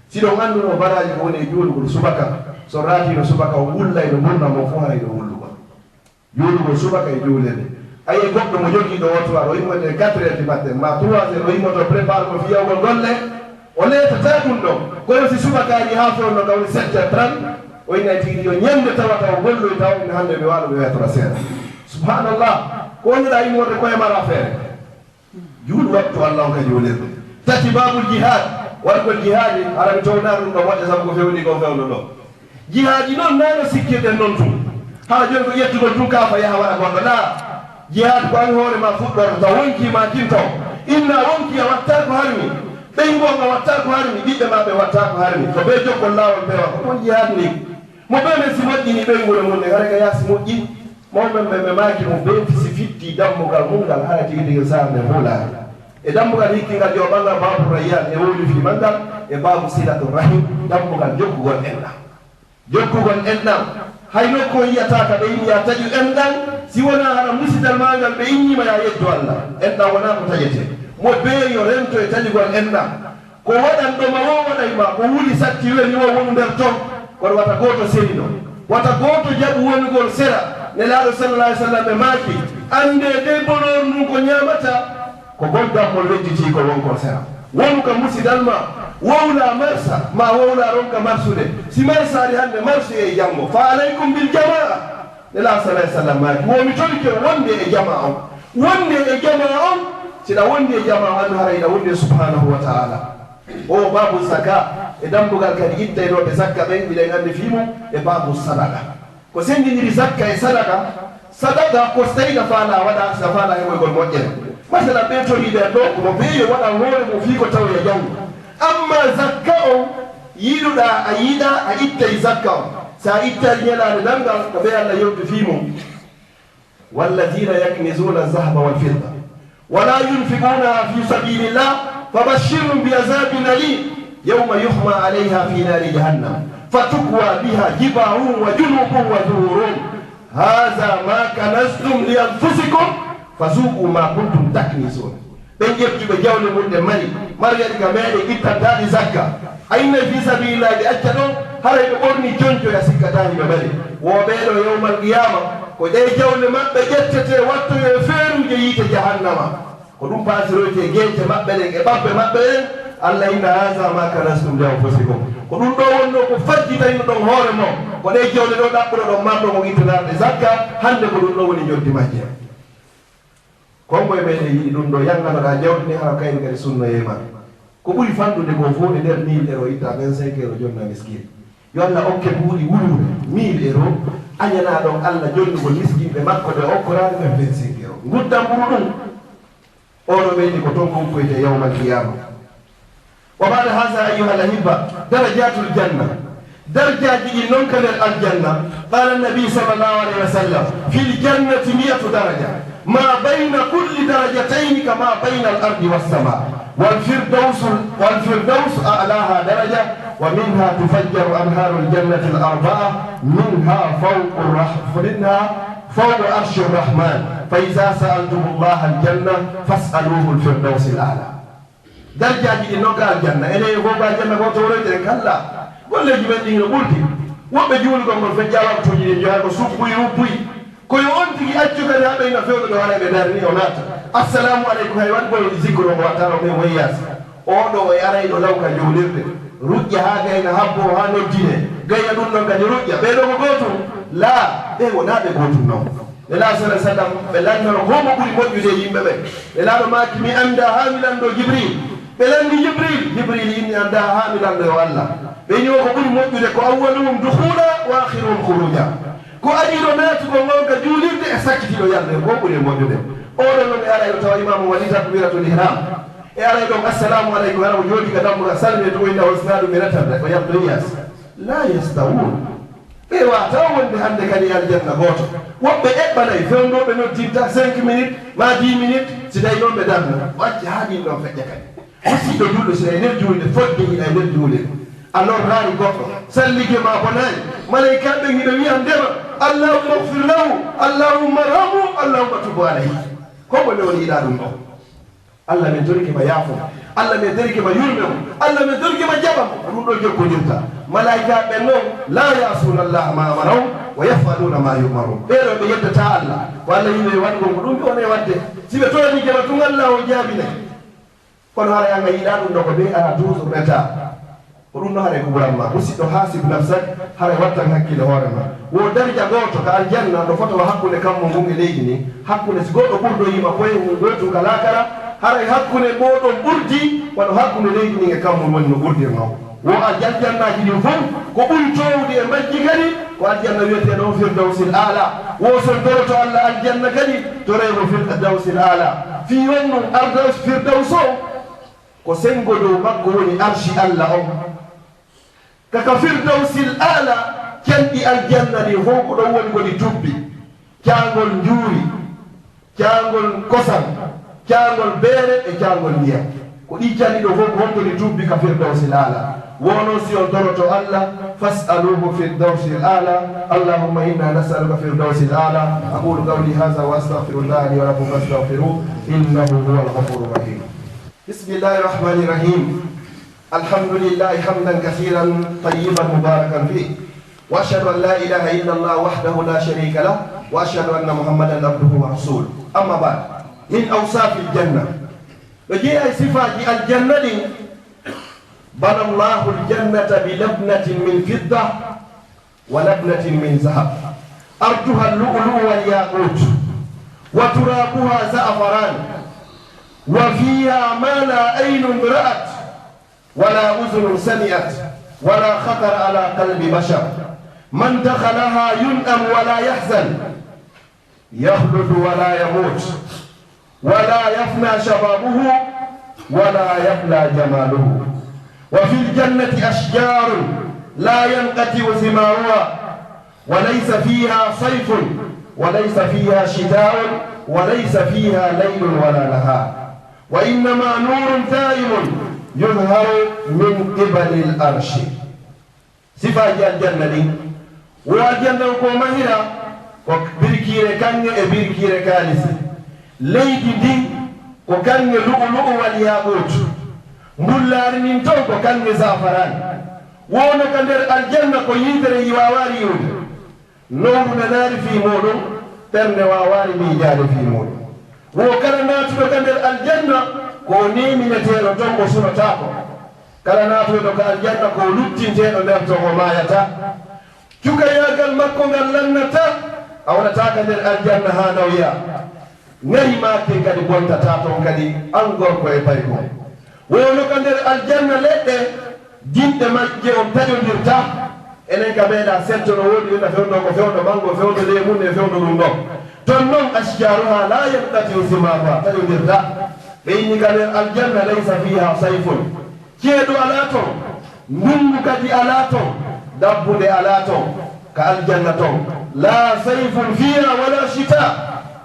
Si ɗon annduno baraaji ko woni e juulugol subaka, so raatiino subaka o wullay no ɓurna mo fow haray no wullugol. Juulugol subaka e juulirde. A yi'ay goɗɗo mo jogii ɗo woto aɗa o immorde quatre heures du matin, maa trois heures o immoto prépare ko fiyawgol golle, o leetataa ɗum ɗon. Kono si subaka ari haa fewndo ka woni sept heures trente, o innay tigi yo ñande tawata o golloy taw ina hannde mi waalo mi weetora seeɗa. Subhanallah, ko wonɗaa immorde koye mara feere. Juul waktu Alla on ka juulirde. Tati, baabul jihaad, waɗgol jihaadi, hara mi townaano ɗum ɗo moƴƴa sabu ko fewni ko fewndo ɗo. Jihaadi non naano sikkirɗen non tun. Hara jooni ko ƴettugol tun kaafa yaha waɗa goɗɗo ɗaa. Jihaad ko an hoore maa fuɗɗorta, taw wonkii maa kintaw. Inna wonkii a wattaa ko harmi. Ɓeyngu on a wattaa ko harmi, ɓiɓɓe maa ɓe wattaa ko harmi. Ko bee jokkol laawol peewal, ko ɗum jihaad ni. Mo bee men si moƴƴini ɓeyngu no mun nden, hara ka yaasi moƴƴi. Mawɓe ɓen ɓe maaki mo bee si fitti dammugal mun ngal, hara tigi tigi saare nden huulaare. E dammugal hikkingal yo ɓanga baabu Rayyan e wowli fii maggal e baabu silatu rahim, dammugal jokkugol enɗam. Jokkugol enɗam. Hay nokku on yi'ataa ka ɓe inni yaa taƴu enɗam, si wonaa hara musidal maa ngal ɓe inni ma yaa yeddu Alla. Enɗam wonaa ko taƴetee. Mo bee yo rento e taƴugol enɗam. Ko waɗanɗo ma woo waɗay ma, ko wuli satti weli woo wonu nder ton, kono wata gooto serino. Wata gooto jaɓu wonugol sera. Nelaaɗo sallallahu alaihi wasallam ɓe maaki, anndee de bonooru ndun ko ñaamata, ko gol dammol wejjitii ko wonkol sera. Wonu ka musidal ma, wowlaa marsa, maa wowlaa ronka marsude. Si marsaali hannde, marsoyee janngo. Fa alaykum bil jamaa. Nelaaɗo sallallahu alaihi wasallam maaki, wo mi torike on wonde e jamaa on. Wonde e jamaa on, si ɗa wondi e jamaa on, andu haray ɗa wondi e subhanahu wa ta'ala. O baabu zaka, e dambugal kadi ittaynooɓe zakka ɓen, miɗen anndi fii mum, e baabu sadaqa. Ko senndindiri zakka e sadaqa, sadaqa ko so tawi ɗa faalaa waɗa, si ɗa faalaa heɓoygol moƴƴere. Masalan, ɓe toriiɓe ɗo, ko mo ɓe yo waɗan hoore mum fii ko tawoya janngo. Amma zakka on, yiɗuɗaa a yiɗaa, a ittay zakka on. Si a ittaali ñalaande darngal, ko ɓe Alla yewti fii mum. والذين يكنزون الذهب والفضة ولا ينفقونها في سبيل الله فبشرهم بعذاب أليم يوم يحمى عليها في نار جهنم فتكوى بها جباههم وجنوبهم وظهورهم هذا ما كنزتم لأنفسكم فذوقوا ما كنتم تكنزون. Ɓen ƴeftuɓe jawle mun ɗe mari, mari kadi ka meeɗen ittantaaɗi zakka. A innay fii sabiilillaahi ɓe acca ɗon, haray ɓe ɓorni conco ya sikkataa hiɓe mari. Wo ɓee ɗoo yawmal qiyaama, ko ɗee jawle maɓɓe ƴettetee wattoyee feeruuje yiite jahannama. Ko ɗum paasiroytee geece maɓɓe ɗen e ɓabbe maɓɓe ɗen. Allah inna haaza maa kanastum li anfusikum. Ko ɗum ɗoo wonnoo ko fajjitaynoɗon hoore mon. Ko ɗee jawle ɗoo ɗaɓɓunoɗon marɗon on ittanaade zakka, hannde ko ɗum ɗoo woni njoɓdi majje. Kon moye meɗen yiɗi ɗum ɗo yannganoɗaa jawdi ndi hara kayri kadi sunnoyee ma. Ko ɓuri fanɗude ko fof e nder mille euro itta vingt-cinq euro jonna miskin. Yo Allah okke buuɗi wuluure mille euro añanaa ɗon Allah jonnugol miskinɓe makko ɓe okkoraani ɓen vingt-cinq euro. Nguddan ɓuru ɗum. Oɗo meɗi ko toon ko ukkoyte yawmal qiyama. وبعد هذا أيها الأحبة درجات الجنة. Darjaaji ɗin non ka nder aljanna. قال النبي صلى الله عليه وسلم في الجنة مئة درجة ما بين كل درجتين كما بين الأرض والسماء والفردوس والفردوس أعلاها درجة ومنها تفجر أنهار الجنة الأربعة منها فوق الرح منها فوق عرش الرحمن فإذا سألتم الله الجنة فاسألوه الفردوس الأعلى. Darjaaji ɗin non ka aljanna, enen e fof ko aljanna gooto woroyten? Kalla. Golleeji men ɗin no ɓurdi. Woɓɓe juulugol ngol feƴƴaa waktuuji ɗin, joyaa ko subbuy rubbuy. Ko yo on tigi accu kadi haa ɓeyna fewndo ɗo, haray ɓe darni o naata. Assalamu aleykum, hay waɗgol zikru on o wattaano ɓe moy yaasi. Oo ɗoo e arayɗo law ka juulirde. Ruƴƴa haa gayna habboo haa noddinee. Gayna ɗun ɗon kadi ruƴƴa. Ɓee ɗoo ko gootum? Laa, ɓee wonaa ɓe gootum non. Nelaaɗo sallallaahu alayhi wa sallam, ɓe lanndano ko mo ɓuri moƴƴude e yimɓe ɓen. Nelaaɗo maaki, mi anndaa haa mi lanndoo Jibril. Ɓe lanndi Jibril. Jibril inni, mi anndaa haa mi lanndoo yo Allah. Ɓe inni, ko ɓuri moƴƴude ko awwaluhum dukhuula wa aakhiruhum khuruuja. Ko adiiɗo naatugol ngon ka juulirde e sakkitiiɗo yalde, ko ɓuri e moƴƴude. Oo ɗoo non e arayɗo tawa imaamu waɗii takbiratul ihram. E arayɗo on, assalaamu aleykum, hara o jooɗii ka dammugal, salmini, to o inna on sinaa ɗum mi retande, o yaltoyi yaasi. Laa yastawuun. Ɓe waawataa wonde hannde kadi e aljanna gooto. Woɓɓe eɓɓanay, fewndo ɓe noddinta cinq minutes, maa dix minutes, si tawi noon ɓe darna. O acca haa ɗin ɗon feƴƴa kadi. Musiɗɗo julɗo, si tawi nder juulde, fodde hiɗa e nder juulde, a lorraali goɗɗo, sallige maa bonaali, malaykaaɓe ɓen hiɓe wi'andema, "Allahumma ighfir lahu, Allahumma arhamhu, Allahumma tub alayhi." Ko mo nde woni yiɗaa ɗum ɗon? Allah, min torike ma yaafo mo. Allah, min torike ma yurme mo. Allah, min torike ma jaɓa mo. Ko ɗum ɗo jokkondirta. Malaa'ikaaɓe ɓen non, "Laa ya'suuna Allaha maa amarahum wa yaf'aluuna maa yu'maruun." Ɓee ɗoo ɓe yeddataa Allah. Ko Allah wi'i ɓe waɗgol ko ɗum ɓe wonay waɗde. Si ɓe toraniike ma tun, Allah on jaabinay. Kono haray an a yiɗaa ɗum ɗo ko ɓe ara toujours retard. Ko ɗum ɗo haray ko ɓuran ma. Musiɗɗo, haasib nafsak, haray wattan hakkille hoore ma. Wo darja gooto ka aljanna no fota wa hakkunde kammu ngun e leydi ndin. Hakkunde si goɗɗo ɓurdoyii ma poye ngun gootun ka laakara, haray hakkunde mooɗon ɓurdi wano hakkunde leydi ndin e kammu woni no ɓurdirnoo. Wo a aljannaaji ɗin fow, ko ɓuri toowude e majji kadi, ko aljanna wi'eteeɗo on Firdawsil Aala. Wo son toroto Allah aljanna kadi, toree mo Firdawsil Aala. Fii honɗun? Ardaws, Firdaws o, ko senngo dow makko woni arshi Allah on. Ka, ka Firdawsil Aala, canɗi aljanna ɗin fow ko ɗon woni ko ɗi tubbi. Caangol njuuri, caangol kosam, caangol beere e caangol ndiyam. Ko ɗi canɗi ɗo fow ko honto ɗi tubbi ka Firdawsil Aala. Wo non si on toroto Allah, "Fas'aluhu Firdawsil Aala, Allahumma inna nas'aluka Firdawsil Aala." Aqulu qawli haza wa astaghfirullah li wa lakum fastaghfiruhu, innahu huwal ghafurur rahim. بسم الله الرحمن الرحيم. الحمد لله حمدا كثيرا طيبا مباركا فيه. وأشهد أن لا إله إلا الله وحده لا شريك له. وأشهد أن محمدا عبده ورسوله. أما بعد. من أوصاف الجنة. Ɗo jeyaa e sifaaji aljanna ɗin. بنى الله الجنة بلبنة من فضة ولبنة من ذهب عرضها اللؤلؤ والياقوت وترابها زعفران وفيها ما لا عين رأت ولا أذن سمعت ولا خطر على قلب بشر. من دخلها ينعم ولا يحزن. يخلد ولا يموت ولا يفنى شبابه ولا يبلى جماله. وفي الجنة أشجار لا ينقطع ثمارها وليس فيها صيف وليس فيها شتاء وليس فيها ليل ولا نهار وإنما نور دائم يظهر من قبل العرش. Sifaaji aljanna ɗin. Wo aljanna on ko mahira ko birkiire kaŋŋe e birkiire kaalisi. Leydi ndin ko kaŋŋe lu'ulu'u wal yaaquut. Mbullaari ndin ton ko kaŋŋe zaafaraan. Wo no ka nder aljanna ko yiitere waawaari iwde. Nowru nanaari fii muuɗum, ɓernde waawaari miijaade fii muuɗum. Wo kala naatuɗo ka nder aljanna ko o neemineteeɗo ton, o sunotaako. Kala naatoyɗo ka aljanna ko o luttinteeɗo nder ton, o maayataa. Cukayaagal makko ngal lannataa, a wonataa ka nder aljanna haa nawyaa. Ŋari maa kin kadi bontataa ton kadi, an gorko e paykun. Wo no ka nder aljanna leɗɗe, dinɗe majje on taƴondirtaa. Enen ka meeɗaa setto no woodi, wi'a fewndo ko fewndo mango, fewndo leemun e fewndo ɗum ɗon. Ton non, ashjaruha la yanqati'u simaruha, taƴondirtaa. Ɓe inni ka nder aljanna, laysa fiha sayfun. Ceeɗu alaa ton, ndunngu kadi alaa ton, dabbunde alaa ton, ka aljanna ton. La sayfun fiha wala shita.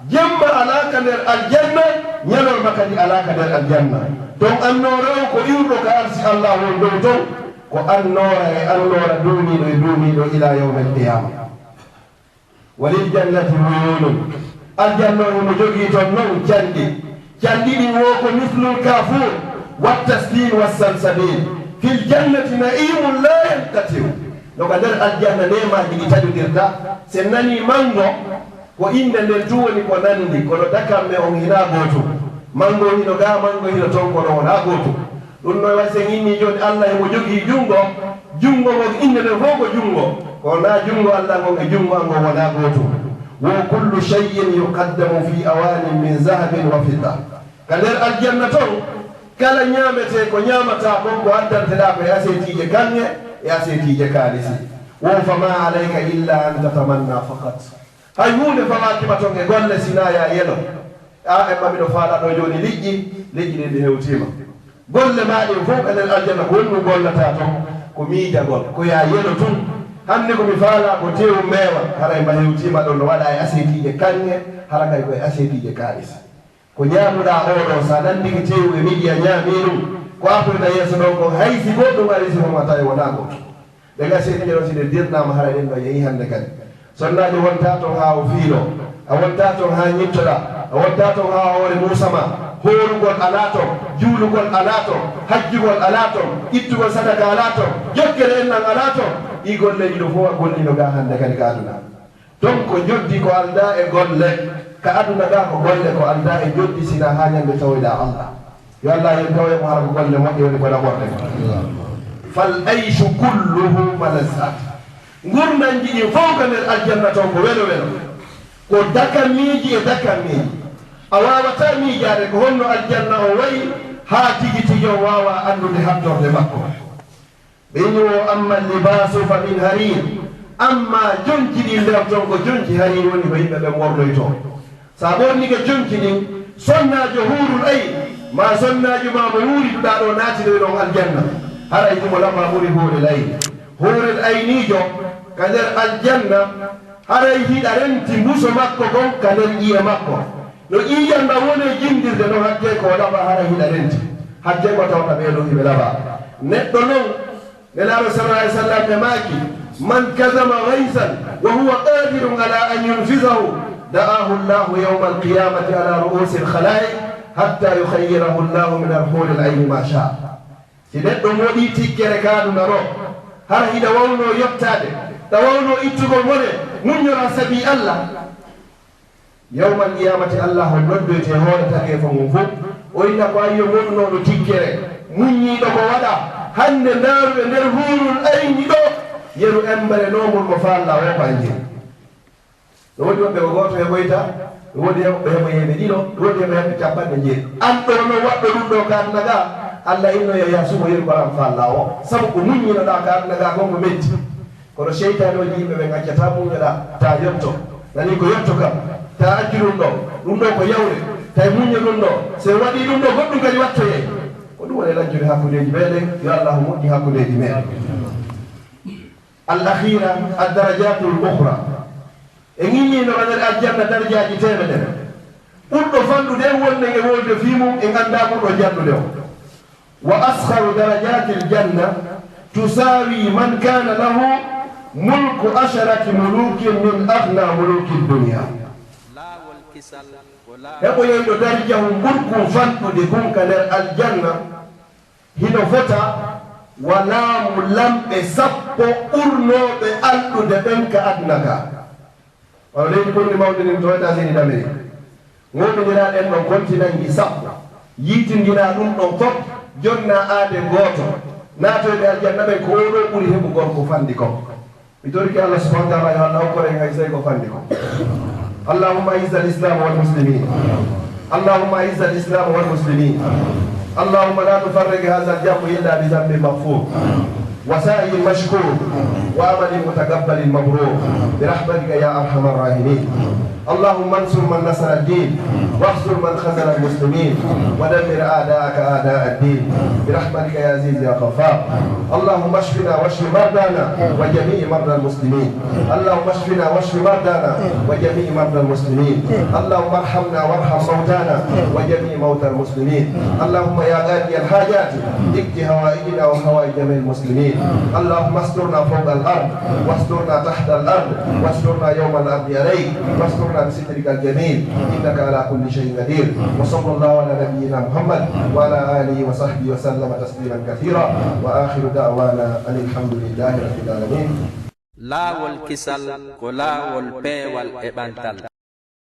Jemma alaa ka nder aljanna, ñalorma kadi alaa ka nder aljanna. Ton annoora on ko iwruɗo ka arsi Allah won dow ton, ko annoora e annoora duumiiɗo e duumiiɗo ila yawmil qiyama. Walil jannati uyunun. Aljanna on himo jogii ton non canɗi. Canɗi ɗin wo ko mislul kafur, wat tasnin, was salsabil. في الجنة نعيم لا ينقطع. No ka nder aljanna neemaaji ɗi taƴodirta. Si en nanii manngo, ko innde nden tun woni ko nanndi, kono dakamme on hinaa gootun. Manngo hino gaa, manngo hino ton, kono wonaa gootun. Ɗun no wayi si en innii jooni Allah himo jogii junngo, junngo ngon innde nden fow ko junngo, kono naa junngo Allah ngon e junngo an ngon wonaa gootun. وكل شيء يقدم في أوان من ذهب وفضة. Ka nder aljanna ton, kala ñaametee ko ñaamataa kon, ko addanteɗaa ko e aseetiije kaŋŋe e aseetiije kaalisi. Wo فما عليك إلا أن تتمنى فقط. Hay huunde fawaaki ma ton e golle, sinaa yo a yelo. A emma miɗo faalaa ɗoo jooni liƴƴi, liƴƴi ɗin ɗi hewtiima. Golle maa ɗin fow ka nder aljanna, ko honɗun gollataa ton? Ko miijagol, ko yo a yelo tun. Hannde ko mi faalaa ko teewu mbeewa, haray mba hewtiima ɗon no waɗaa e aseetiije kaŋŋe, hara kay ko e aseetiije kaalisi. Ko ñaamuɗaa oo ɗoo, si a nanndike teewu e miƴƴi a ñaamii ɗun, ko artoyta yeeso ɗon kon, hay si goɗɗun arii, si homata e wonaa gootun. Ɗen aseetiije ɗon si ɗe dirnaama, haray ɗen ɗon yehii hannde kadi. Sonnaajo wontaa ton haa o fiiloo, a wontaa ton haa ñittoɗaa, a wontaa ton haa hoore muusa maa. Hoorugol alaa ton, juulugol alaa ton, hajjugol alaa ton, ittugol sadaka alaa ton, jokkere enɗan alaa ton. Ɗii golleeji ɗoo fow a gollii no gaa hannde kadi ka aduna. Ton ko njoddi ko aldaa e golle, ka aduna gaa ko golle ko aldaa e njoddi, sinaa haa ñande tawoyɗaa Allah. Yo Allah en tawoye mo hara ko golle moƴƴe woni ko naɓorɗen. فالعيش كله ملذات. Ngurndanji ɗin fow ka nder aljanna ton ko welo welo. Ko dakamiiji e dakamiiji. A waawataa miijaade ko honno aljanna on wayi haa tigi tigi on waawa anndude hattorde makko. Ɓe inni wo, أما اللباس فمن حرير. Amma jonci ɗin nder ton ko jonci hariir woni ko yimɓe ɓen ɓornoytoo. Si a ɓornike jonci ɗin, sonnaajo huurul ayn, maa sonnaajo maa mo wuuriduɗaa ɗoo naatinoy ɗon aljanna, haray himo lafaa ɓuri huurul ayn. Huurul ayniijo ka nder aljanna, haray hiɗa renti mbuso makko kon ka nder ƴi'e makko. No ƴiiƴan ɗan woni e jinndirde non, hakkee ko o lafaa, haray hiɗa renti. Hakkee ko tawata ɓee ɗoo hiɓe lafaa. Neɗɗo non, Nelaaɗo sallallahu alayhi wa sallam e maaki, من كظم غيظا وهو قادر على أن ينفذه دعاه الله يوم القيامة على رؤوس الخلائق حتى يخيره الله من الحور العين ما شاء. Si neɗɗo moɗii tikkere ka aduna ɗoo, hara hiɗa wawnoo yottaade, ɗa wawnoo ittugol mone, muññoraa sabii Allah, Yawmal qiyaamati, Allah on noddoyte hoore tageefo ngun fow, o inna ko ayyo moɗunooɗo tikkere, muññiiɗo ko waɗaa, hannde ndaaru e nder huurul ayni ɗoo, yeru embere noo ngol mo faallaa woo ko anjiri. No woodi woɓɓe ko gooto heɓoyta, no woodi woɓɓe heɓoyayɓe ɗiɗo, no woodi heɓoyayɓe cappanɗe jeeɗiɗo. An ɗoo non waɗɗo ɗun ɗoo ka aduna gaa, Allah innoya yaa suɓo yeru ko an faallaa woo, sabu ko muññinoɗaa ka aduna gaa kon ko metti. Kono seytaanooji yimɓe ɓen accataa muññoɗaa, taa yotto. Nanii ko yotto kam, taa accu ɗun ɗoo, ɗun ɗoo ko yawre, taa muñño ɗun ɗoo. Si en waɗii ɗun ɗoo, goɗɗun kadi wattoyay. Ko ɗun woni lancude hakkundeeji meɗen, yo Allaahu moƴƴin hakkundeeji meɗen. Al akhira, ad darajatul ukhra. En innii no ka nder aljanna darajaaji teemedere. Ɓurɗo fanɗude en wonde e wolde fii mun, en anndaa ɓurɗo janɗude on. وأصغر درجات الجنة تساوي من كان له ملك عشرة ملوك من أغنى ملوك الدنيا. Heɓoyayɗo darjahun ɓurkun fanɗude kun ka nder aljanna, hino fota wa laamu lamɓe sappo ɓurnooɓe alɗude ɓen ka aduna ka. Wano leydi ɓurndi mawnude ndin to États-Unis d'Amérique. Ngoonɗindiraa ɗen ɗon kontinanji sappo, yiitindinaa ɗun ɗon fow, jonnaa aade gooto, naatoyɓe aljanna ɓen ko oo ɗoo ɓuri heɓugol ko fanɗi kon. Mi torike Allah subhanahu wa ta'ala yo Allah hokkor en hay sey ko fanɗi kon. اللهم أعز الإسلام والمسلمين. اللهم أعز الإسلام والمسلمين. اللهم لا تفرق هذا الجمع إلا بذنب مغفور وسعي مشكور وعمل متقبل مبرور برحمتك يا أرحم الراحمين. اللهم انصر من نصر الدين واخذل من خذل المسلمين ودمر أعداءك أعداء الدين برحمتك يا عزيز يا غفار. اللهم اشفنا واشف مرضانا وجميع مرضى المسلمين. اللهم اشفنا واشف مرضانا وجميع مرضى المسلمين. اللهم ارحمنا وارحم موتانا وجميع موتى المسلمين. اللهم يا قاضي الحاجات، اقض حوائجنا وحوائج جميع المسلمين. اللهم استرنا فوق الأرض، واسترنا تحت الأرض، واسترنا يوم العرض عليك، واسترنا بسترك الجميل، إنك على كل شيء قدير. وصلى الله على نبينا محمد وعلى آله وصحبه وسلم تسليما كثيرا، وآخر دعوانا أن الحمد لله رب العالمين. Laawol kisal ko laawol peewal e ɓantal.